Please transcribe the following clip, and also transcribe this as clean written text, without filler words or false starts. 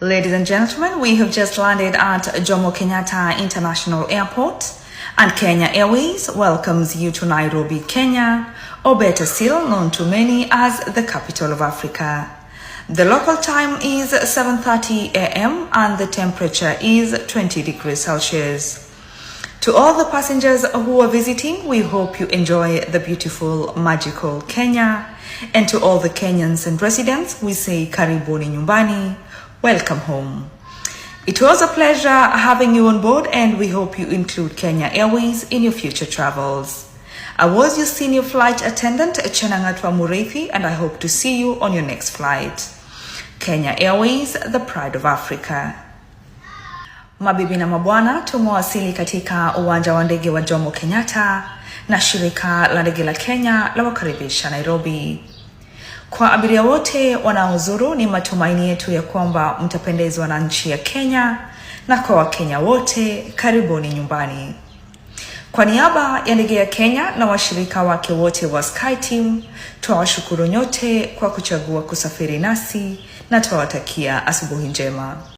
Ladies and gentlemen, we have just landed at Jomo Kenyatta International Airport, and Kenya Airways welcomes you to Nairobi, Kenya, or better still known to many as the capital of Africa. The local time is 7:30 a.m. and the temperature is 20 degrees Celsius. To all the passengers who are visiting, we hope you enjoy the beautiful, magical Kenya. And to all the Kenyans and residents, we say karibuni nyumbani, welcome home. It was a pleasure having you on board, and we hope you include Kenya Airways in your future travels. I was your senior flight attendant, Chenangatwa Mureithi, and I hope to see you on your next flight. Kenya Airways, the pride of Africa. Mabibi na mabwana, tumewasili katika uwanja wa ndege wa Jomo Kenyatta na shirika la ndege la Kenya lawakaribisha Nairobi. Kwa abiria wote wanaozuru, ni matumaini yetu ya kwamba mtapendezwa na nchi ya Kenya, na kwa Wakenya wote, karibuni nyumbani. Kwa niaba ya ndege ya Kenya na washirika wake wote wa SkyTeam, twawashukuru nyote kwa kuchagua kusafiri nasi na twawatakia asubuhi njema.